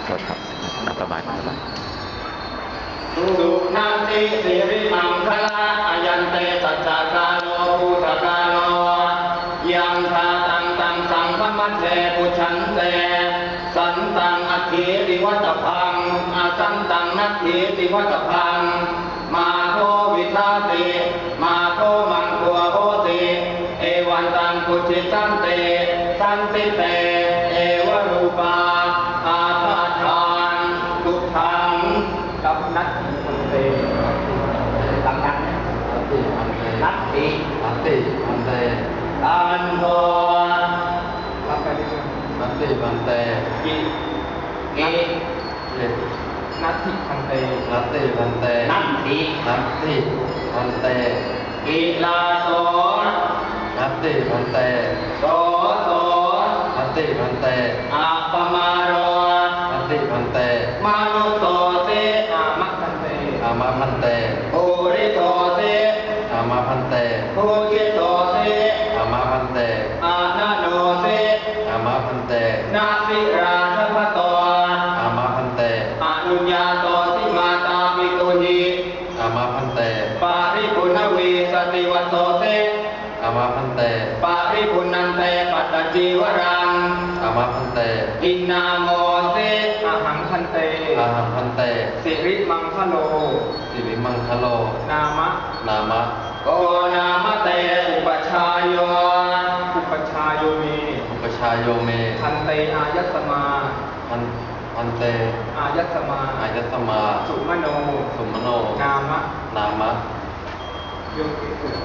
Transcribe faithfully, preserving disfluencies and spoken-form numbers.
โทษครับ ตามสบาย ตามสบาย Sunanti sirimaṅgalaṃ, ayante saccakālo bhūtakālo, yaṃ jātaṃ taṃ saṅghamajjhe pujjante, santaṃ atthīti vattabbaṃ, asantaṃ natthīti vattabbaṃ. Mā kho vijjāsi, mā kho maṅko hosi, evantaṃ bujjhisanti, santi te evarūpā appaṭā. Buddhaṃ. ครับ นัตถิ bhante ครับ นัตถิ bhante นัตถิ bhante Khandho. ครับ ไปเรื่อยๆ นัตถิ bhante กิ กิ นัตถิ bhante นัตถิ bhante นัตถิ นัตถิ bhante Kilāso. นัตถิ bhante. Doso. นัตถิ bhante. Appamāro. นัตถิ bhante. Manussōsi. Āma bhante. Āma bhante. Purisosi. Āma bhante. Bhujitosi. Āma bhante. Ananosi. Āma bhante. Nasirādhapato. Āma bhante. Anuññātosi mātāpitūhi. Āma bhante. Paripuṇṇavīsativasosi. Āma bhante. Paripuṇṇante pattacīvaraṃ. Āma bhante. Iṇṇamosi. Ahaṃ bhante. Ahaṃ bhante. Sirimaṅgalo. Sirimaṅgalo. Nāma. Nāma. Ko nāma te upajjhāyo. Upajjhāyo me. Upajjhāyo me. Bhante āyasmā. Bhan-, bhante. Āyasmā. Āyasmā. Sumano. Sumano. Nāma. Nāma. Yo, yo, yo, yo.